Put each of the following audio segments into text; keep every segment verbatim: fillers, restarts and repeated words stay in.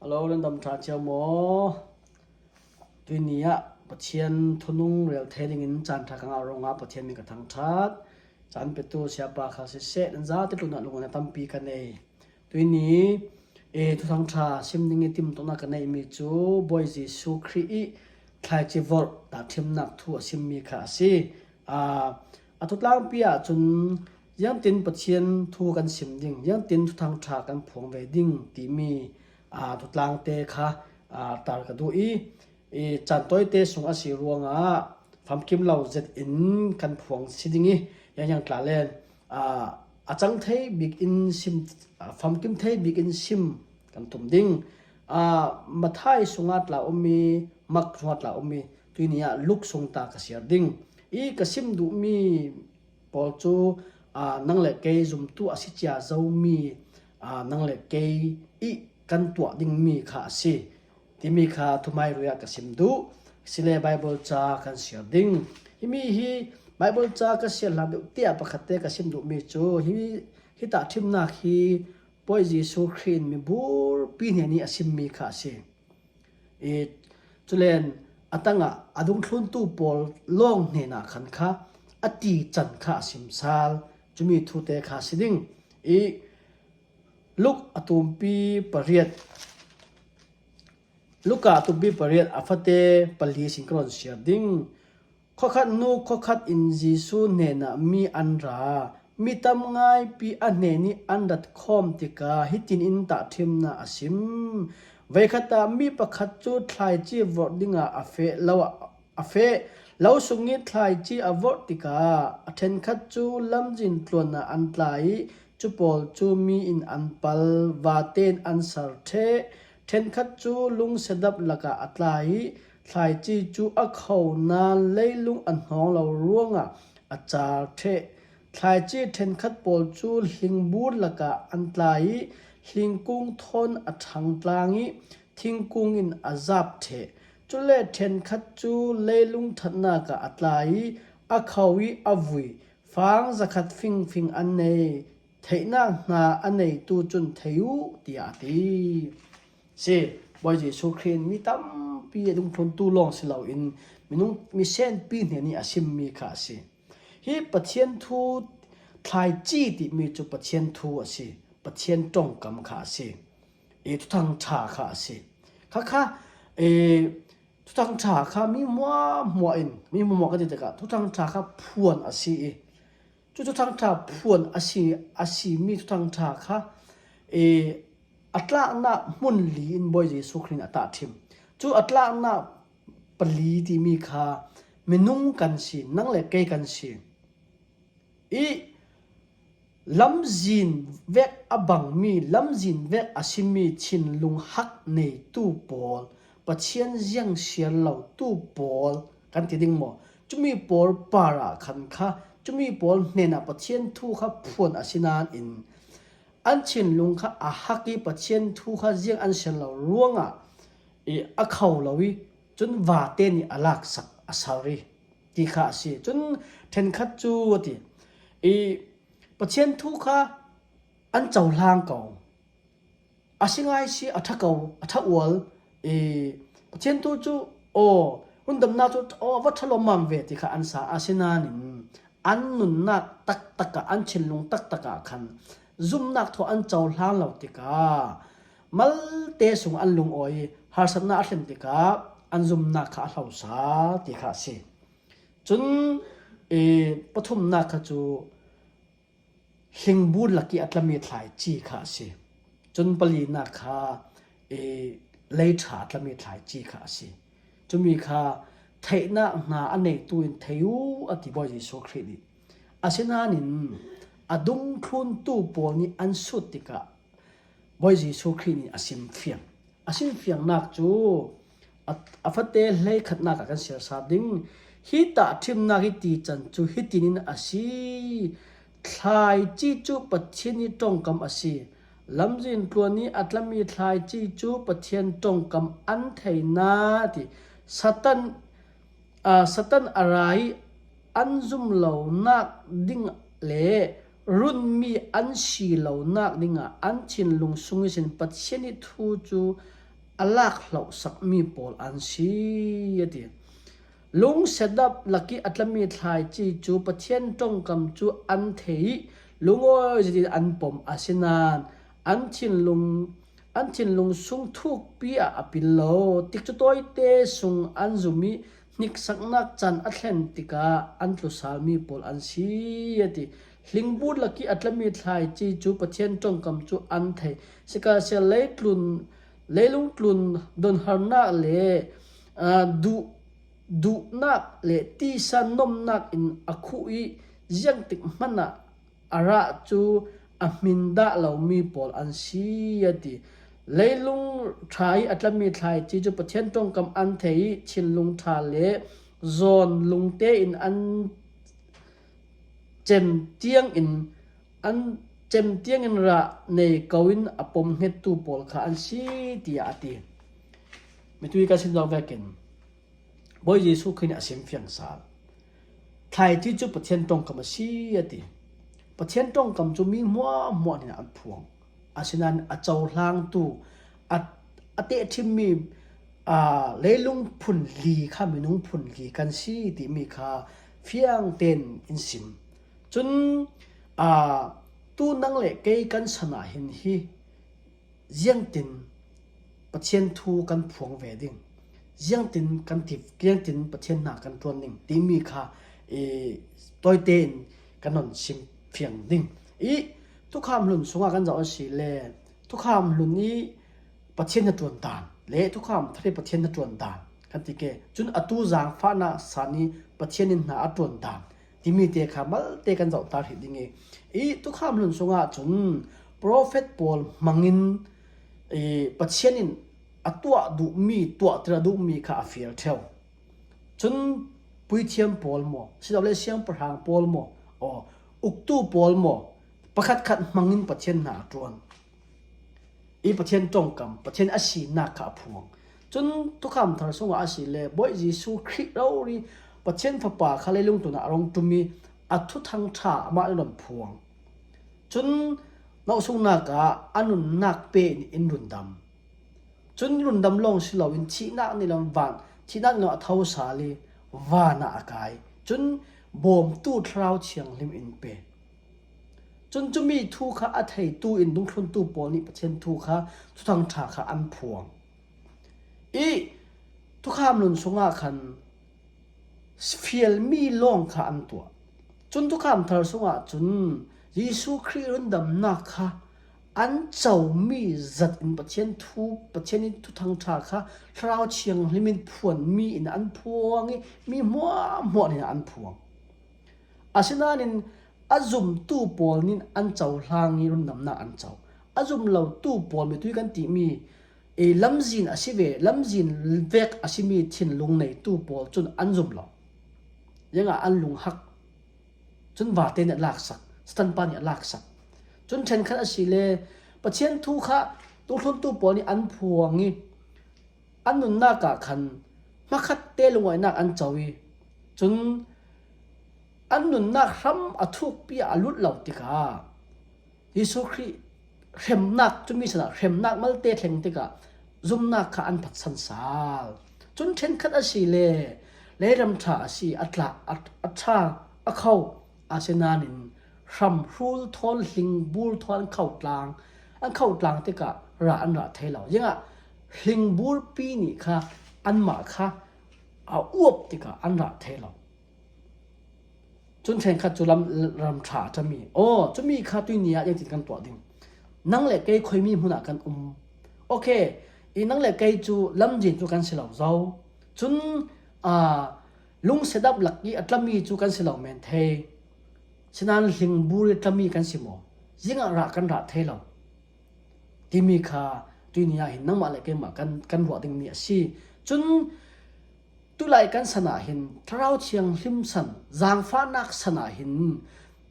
Lo, lungdam ṭha cio maw? Tuini ah Pathian thunung rel thei dingin caan ṭha ka ngah ruangah Pathian min ka thangṭhat. Caan petu Siapa kha siseh, nan zate tlunah lungngaihna tampi ka nei. Tuini, e, thuthang ṭha sim ding i timtuahna ka neihmi cu Bawi Jesuh Khrih i thlaici vorh tahṭhimnak thu a simmi kha a si. Aa, a thutlangpi ahcun ziangtin Pathian thu kan sim ding, ziangtin thuthang ṭha kan phuang ve ding timi, aa, thutlangte kha, aa, tar ka duh i, i caan tawite sung a si ruangah famkim lo zetin kan phuang si ding i, ziangziang tla len, aa, a cang thei bik in sim, aa, famkim thei bik in sim kan tum ding. Aa, Matthai sungah tla um i, Mak sungah tla um i, tuini ah Luk sung ta ka siar ding. I ka sim duhmi pawl cu, aa, nang le kei zumtu a si cia zomi, aa, nang le kei i kan tuah dingmi kha a si timi kha thuhmairui ah ka sim duh. Sile Baibal ca kan siar ding. Himi hi Baibal ca ka siar hlan deuh tiah pakhatte ka sim duhmi cu hi, hi tahṭhimnak hi Bawi Jesuh Khrih in miburpi hnen i a simmi kha a si. I, culen a tangah a dungthluntu pawl lawng hnenah khan kha a tican kha a sim sal. Cumi thute kha a si ding. I, Luk a tumpi pariat, Luka a tumpi pariat a fate pali sin ka rawn siar ding. Khuakhat hnu khuakhat in Jesuh hnenah mi an ra. Mi tam ngaipi a hnen i an rat khawm tikah hitin in tahṭhimnak a sim. Veikhat ah mi pakhat cu thlaici vorh dingah a feh lo ah, a feh. Lo sung i thlaici a vorh tikah a ṭhenkhat cu lamzin tluan ah an tla i cu pawl cu mi in an pal, vate in an ser ṭheh. Ṭhenkhat cu lungsedap lakah a tla i thlaici cu a kho nain leilung a hnawng lo ruangah a car ṭheh. Thlaici ṭhenkhat pawl cu hlingbur lakah an tla i hlingkung thawn a ṭhangtlang i thingkung in a zap ṭheh. Cule ṭhenkhat cu leilung ṭhatnak ah a tla i a kho i a vui. Fang zakhat fingfing an nei, theihnak hna a neitu cun thei uh, tiah a ti. Si, Bawi Jesuh Khrih in mi tampi a dungthluntu lawng si loin minung, mi senpi hnen i a simmi kha a si. Hi Pathian thu thlaici timi cu Pathian thu a si, Pathian ṭongkam kha a si. I thuthang ṭha kha a si. Kha kha, i thuthang ṭha kha mi hmuahhmuah in, mi hmuahhmuah ka ti tikah thuthang ṭha kha phuan a si i, cu thuthang ṭha phuan a si, a simi thuthang ṭha kha, i, a tlaknak hmun li in Bawi Jesuh Khrih in a tahṭhim. Cu a tlaknak pali timi kha minung kan si, nang le kei kan si. I lamzin vek a bangmi, lamzin vek a simi thinlung hak neitu pawl, Pathian ziang siar lotu pawl kan ti ding maw? Cumi pawl parah khan kha, cumi pawl hnenah Pathian thu kha phuan a si nain an thinlung kha a hak i Pathian thu kha ziang an siar lo ruangah i a kho lo i cun vate nih a laksak a sar i ti kha a si. Cun ṭhenkhat cu a ti i Pathian thu kha an cohlang ko. A si ngai si, a ṭha ko, a ṭha ual. I Pathian thu cu, aw, rundamnak cu, aw, a va ṭha lawmmam ve ti kha an sa. Asinain an nunnak taktak ah, an thinlung taktak ah khan zumnak thaw an cohlang lo tikah malte sung an lungawi i harsatnak a thlen tikah an zumnak kha a hlosa ti kha a si. Cun, i, pathumnak kha cu hlingbur lak i a tlami thlaici kha a si. Cun palinak kha, i, leiṭha a tlami thlaici kha a si. Cumi kha theihnak hna a neitu in thei uh, a ti Bawi Jesuh Khrih nih. Asinain a dungthluntu pawl nih an sut tikah Bawi Jesuh Khrih nih a simfiang. A simfiangnak cu a, a fate hleikhatnak ah kan siar sa ding. Hi tahṭhimnak i tican cu hitin in a si. Thlaici cu Pathian i ṭongkam a si. Lamzin tluan i a tlami thlaici cu Pathian ṭongkam an thei hna ti. Satan, aa, Satan a ra i an zum lonak ding le runmi an si lonak dingah an thinlung sung ihsin Pathian i thu cu a lak hlauhsak mi pawl an si a ti. Lungsiadap lakih a tlami thlaici cu Pathian ṭongkam cu an thei i lungawi zetin an pom, asinain an thinlung, an thinlung sung thukpi ah a pil lo. Tikcu tawite sung an zum i hniksaknak can a thlen tikah an tlusalmi pawl an si a ti. Hlingbur lakih a tlami thlaici cu Pathian ṭongkam cu an thei. Sikasia leitlun, leilung tlun donharnak le, aa, duh, duhnak le tisa nomnak in a khuh i ziangtik hmanh ah a rah cu a hmin dah lomi pawl an si a ti. Leilung ṭha i a tlami thlaici cu Pathian ṭongkam an thei i thinlung ṭha le zawn lungte in an cem tiang in, an cem tiang in rah nei ko in a pom hngettu pawl kha an si, tiah a ti. Mitui ka sin lo vekin Bawi Jesuh Khrih nih a sim fiang sal. Thlaici cu Pathian ṭongkam a si a ti. Pathian ṭongkam cu mi hmuahhmuah nih an phuang. Asinain a cohlangtu, a, a tehṭhimmi, aa, leilung phunli kha minung phunli kan si timi kha fiang tein in sim. Cun, aa, tu nang le kei kan san ah hin hi ziangtin Pathian thu kan phuang ve ding, ziangtin kan ti, ziangtin Pathian hna kan ṭuan ding timi kha, i, tawite in kan non sim fiang ding. I, Thukham Hlun sungah kan zoh a si le, Thukham Hlun i Pathian hnaṭuan dan le Thukham Thar i Pathian hnaṭuan dan kan ti ke. Cun atu zaangfahnak san i Pathian in hna a ṭuan dan timi te kha malte kan zohter hrih ding i, i Thukham Hlun sungah cun profet pawl hmangin, i, Pathian in a tuah duhmi, tuahter a duhmi kha a fial ṭheo. Cun puithiam pawl maw, silole siangpahrang pawl maw, aw, uktu pawl maw, pakhatkhat hmangin Pathian hna a ṭuan. I Pathian ṭongkam, Pathian a sinak kha a phuang. Cun Thukham Thar sungah a si le Bawi Jesuh Khrih rori Pathian Fapa kha leilung tlun ah a rung ṭum i a thuthang ṭha amah in a run phuang. Cun nauhsungnak ah a nunnak pe in in rundam. Cun rundam lawng si loin thihnak nih lam van, thihnak nih lam a tho sal i van ah a kai. Cun bawmtu Thlarau Thianghlim in pe. Cun cumi thu kha a theitu in dungthluntu pawl nih Pathian thu kha, Thuthang Ṭha kha an phuang. I Thukham Hlun sungah khan fialmi lawng kha an tuah. Cun Thukham Thar sungah cun Jesuh Khrih rundamnak kha an comi zat in Pathian thu, Pathian in Thuthang Ṭha kha Thlarau Thianghlim in phuanmi in an phuang i mi hmuahhmuah nih an phuang. Asinain a zumtu pawl nih an cohlang i rundamnak an co. A zum lotu pawl, mitui kan timi, i lamzin a si ve, lamzin vek a simi thinlung neitu pawl cun an zum lo. Ziangah an lunghak. Cun vate nih a laksak, Satan pa nih a laksak. Cun ṭhenkhat a si le Pathian thu kha dungthluntu pawl nih an phuang i, an nunnak ah khan hmakhatte lungawinak an co i, cun an nunnak hram a thukpi ah a lut lo tikah Jesuh Khrih hremnak, cumi san ah hremnak malte thleng tikah zumnak kha an phatsan sal. Cun ṭhenkhat a si le leiram ṭha a si, a tla, a, a ṭha, a kho, asinain hramhrul thawn, hlingbur thawn an khotlang, an khotlang tikah rah an rah thei lo. Ziangah hlingbur pi nih kha anmah kha a uap tikah an rah thei lo. Cun ṭhenkhat cu lam, ram ṭha a ṭami. Aw, cumi kha tuini ah ziangtin kan tuah ding? Nang le kei khuimi hmun ah kan um? Okay, i nang le kei cu lamzin cu kan si lo zo. Cun, aa, lungsiadap lak i a tlami cu kan si lo men thei. Sinain hlingbur i tlami kan si maw? Ziangah rah kan rah thei lo timi kha tuini ah hin nangmah le keimah kan, kan ruah dingmi a si. Cun tulai kan san ah hin, Thlarau Thianghlim san, zaangfahnak san ah hin,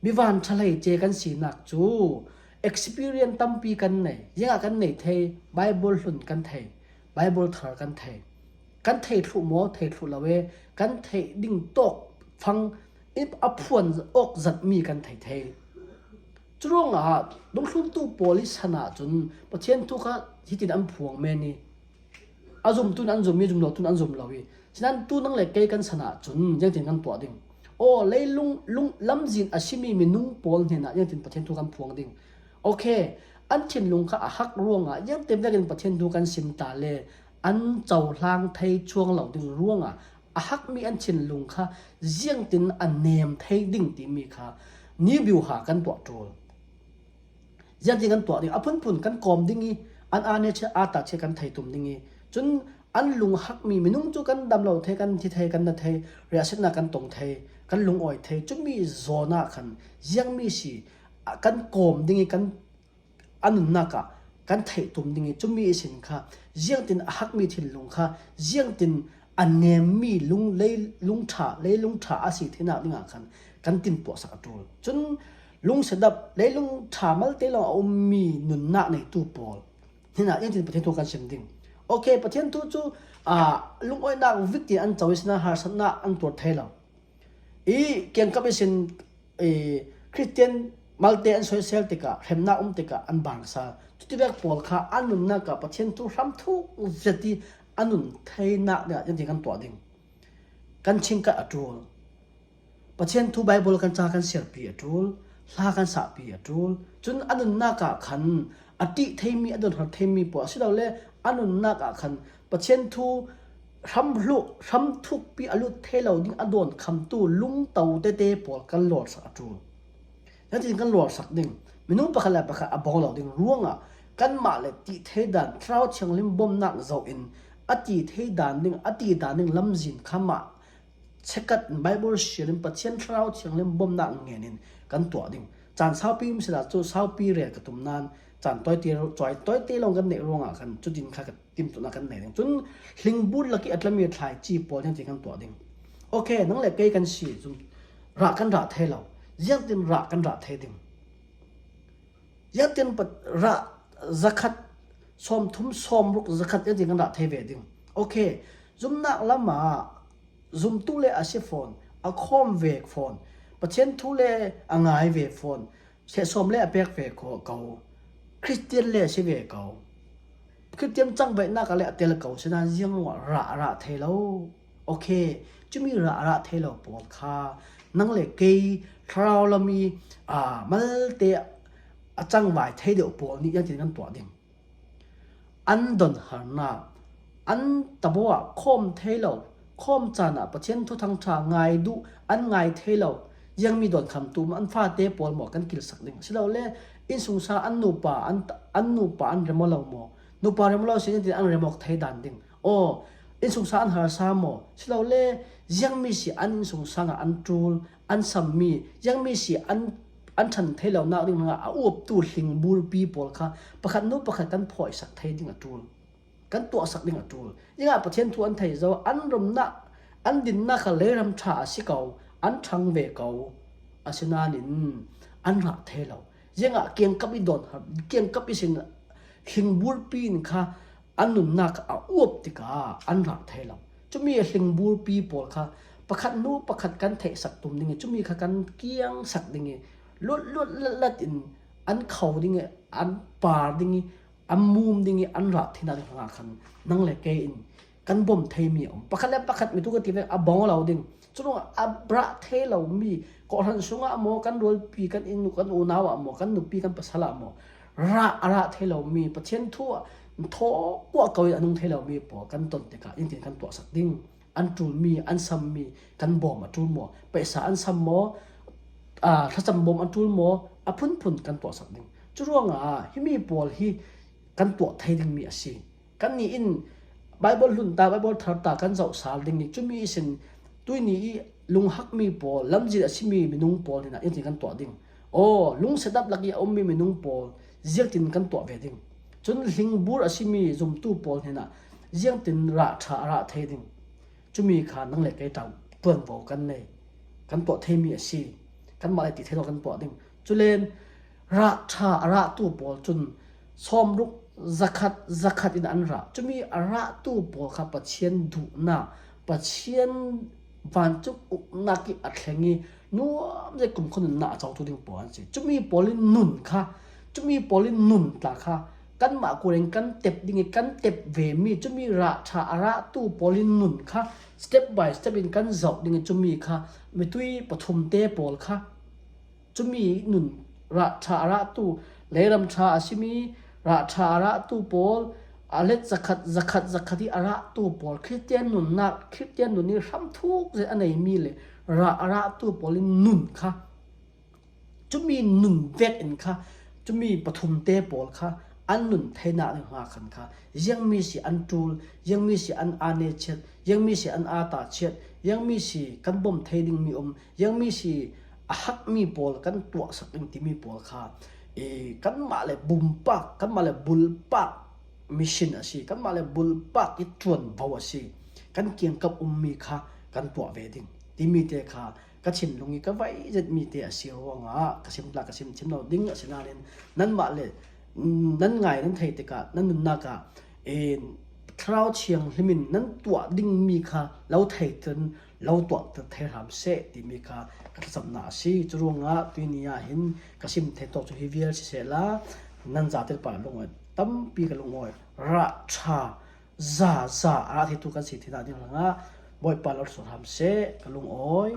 mi van ṭha hleice kan sinak cu experience tampi kan nei. Ziangah kan nei thei? Baibal hlun kan thei, Baibal thar kan thei. Kan thei thluh maw? Thei thluh lo e, kan theih ding tawk fang i a phuan awk zatmi kan thei thei. Curuangah dungthluntu pawl i san ah cun Pathian thu kha hitin an phuang men i, A zumtu in an zum i, zum lotu in an zum lo i. Sinan tu nang le kei kan san ah cun ziangtin kan tuah ding? Aw, leilung lung lamzin a simi minung pawl hnenah ziangtin Pathian thu kan phuang ding? Okay, an thinlung kha a hak ruangah ziangtin vekin Pathian thu kan sim ta le an cohlang thei chuang lo ding ruangah a hakmi an thinlung kha ziangtin a nem thei ding timi kha ni biuha kan tuah ṭul. Ziangtin kan tuah ding? A phunphun kan kawm ding i, an aa ne chiat, aa ta chiat kan thei tum ding i, cun an lung hakmi minung cu kan dam lo thei, kan thi thei, kan na thei, riahsiatnak kan tong thei, kan lungawi thei. Cumi zawn ah khan ziangmi si, ah, kan kawm ding i, kan, a nunnak ah kan theih tum ding i, cumi ihsin kha ziangtin a hakmi thinlung kha ziangtin a nemmi lung, lei, lungṭha, leilungṭha a si theinak dingah khan kan tinpuahsak a ṭul. Cun lungsedap, leilungṭha malte lawng a ummi nunnak neitu pawl hnenah ziangtin Pathian thu kan sim ding? Okay, Pathian thu cu, aa, lungawinak vit in an co i, sinan harsatnak an tuar thei lo. I kiangkap ihsin, i Khristian malte an soisel tikah, hremnak um tikah an bang sal. Cutivek pawl kha an nunnak ah Pathian thu hram thuk zet i a nun theinak dingah ziangtin kan tuah ding? Kan chingkhat a ṭul. Pathian thu Baibal kan ca kan siarpi a ṭul, hla kan sahpi a ṭul. Cun a nunnak ah khan a ṭih theimi, a donhar theimi pawl, asilole a nunnak ah khan Pathian thu hram hluh, hram thukpi a lut thei lo ding a dawnkhamtu lungto tete pawl kan lawrsak a ṭul. Ziangtin kan lawrsak ding? Minung pakhat le pakhat a bawng lo ding ruangah kanmah le ṭih thei dan, Thlarau Thianghlim bawmnak zoh in a ṭih thei dan ding, a ṭih dan ding lamzin kha mah chekat in, Baibal siar in, Pathian Thlarau Thianghlim bawmnak ngen in kan tuah ding. Caan saupi um sila cu saupi rel ka tum nain caan tawite, caan tawite lawng kan neih ruangah khan cutin kha ka timtuahnak kan nei ding. Cun hlingbur lak i a tlami thlaici pawl ziangtin kan tuah ding? Okay, nang le kei kan si, zum, rah kan rah thei lo. Ziangtin rah kan rah thei ding? Ziangtin pa-, rah zakhat, sawmthum, sawmruk, zakhat ziangtin kan rah thei ve ding? Okay, zumnak lamah zumtu le a si fawn, a khawm ve fawn, Pathian thu le a ngai ve fawn, sehsawm le a pek ve ko, ko, Khristian le a si ve ko, Khristian cangvaihnak ah le a tel ko, sinan ziang ruangah rah a rah thei lo. Okay, cumi rah a rah thei lo pawl kha nang le kei thlarau lam i, aa, malte a cangvai thei deuh pawl nih ziangtin kan tuah ding? An donharnak, an tabaw ah khawm thei lo, khawm caan ah Pathian thuthang ṭha ngai duh, an ngai thei lo, ziangmi dawnkhamtu maw, an fate pawl maw kan kilsak ding? Asilole innsungsang an nupa, an, an nupa an rem aw lo maw? Nupa rem aw lo si, ziangtin an rem awk thei dan ding? Aw, innsungsang an harsa maw? Asilole ziangmi si an innsungsang ah an ṭul, an sammi, ziangmi si an, an ṭhan thei lonak ding hnangah a uaptu hlingburpi pawl kha pakhat hnu pakhat kan phawisak thei ding a ṭul, kan tuahsak ding a ṭul. Ziangah Pathian thu an thei zo, an remnak, an dinnak kha leiram ṭha a si ko, an ṭhang ve ko, asinain an rah thei lo. Ziangah kiangkap i dawn, kiangkap ihsin hlingbulpi in kha an nunnak a uap tikah an rah thei lo. Cumi a hlingbulpi pawl kha pakhat hnu pakhat kan theihsak tum ding i, cumi kha kan kiangsak ding i, luat luat lat lat in an kho ding i, an par ding i, an mum ding i, an rah theinak ding hnga khan nang le kei in kan bawm theimi a um. Pakhat le pakhat mi tu ka ti ve, a bawng lo ding. Curuangah a rah thei lomi, kawhhran sungah maw, kan rualpi, kan inn, kan unau ah maw, kan nupi, kan pasal ah maw, rah, a rah thei lomi, Pathian thu ah thawk kuah ko in a nung thei lomi pawl kan ton tikah ziangtin kan tuahsak ding? An ṭulmi, an sammi kan bawm a ṭul maw? Paisa an sam maw? Aa, thlacam bawm a ṭul maw? A phunphun kan tuahsak ding. Curuangah himi pawl hi kan tuah thei dingmi a si. Kannih in Baibal hlun ta, Baibal thar ta kan zoh sal ding i, cumi ihsin tuihni i lunghakmi pawl, lamzin a simi minung pawl hnenah ziangtin kan tuah ding? Aw, lungsedap lak i a ummi minung pawl ziangtin kan tuah ve ding? Cun hlingbur a simi zumtu pawl hnenah ziangtin rah ṭha a rah thei ding? Cumi kha nang le kei ṭuanvo kan nei, kan tuah theimi a si. Kanmah le ṭih thei lo kan tuah ding. Culen rah ṭha a rahtu pawl cun sawmruk, zakhat, zakhat in an rah. Cumi a rahtu pawl kha Pathian duhnak, Pathian vancung uknak i a thleng i nuam zet kumkhua nunnak a cotu ding pawl an si. Cumi pawl in nun kha, cumi pawl in nun tla kha kanmah kul in kan tep ding i kan tep ve mi, cumi rah ṭha a rahtu pawl in nun kha step by step in kan zoh ding i cumi kha mitui pathumte pawl kha cumi nun rah ṭha a rahtu, leiram ṭha a si mi, rah ṭha a rahtu pawl, a let zakhat, zakhat, zakhat i a rahtu pawl, Khristian nunnak, Khristian nun i hramthuk zet a nei mi le rah a rahtu pawl in nun kha, cumi nun vek in kha, cumi pathumte pawl kha an nun theinak ding hnga khan kha, ziangmi si an ṭul, ziangmi si an aa ne chiat, ziangmi si an aa ta chiat, ziangmi si kan bawm thei ding mi um, ziangmi si a hak mi pawl kan tuahsak ding timi pawl kha, e, kanmah le bumpak, kanmah le bulpak mission a si, kanmah le bulpak i ṭuanvo a si, kan kiangkap um mi kha kan tuah ve ding timi te kha ka thinlung i ka vai zet mi te a si ruangah ka sim tlak, ka sim thim lo ding a si nain, nanmah le, mm, nan ngai nan thei tikah nan nunnak ah, e, Thlarau Thianghlim in nan tuah ding mi kha lo thei tin lo tuah thei hram seh timi kha ka thlacamna a si. Cu ruangah tuini ah hin ka sim thei tawk cu hi vial sisehla, nan zate pah lungawi tampi ka lungawi. Rah ṭha za za a rah theitu kan si theinak ding hrangah Bawipa lo sual hram seh, ka lungawi.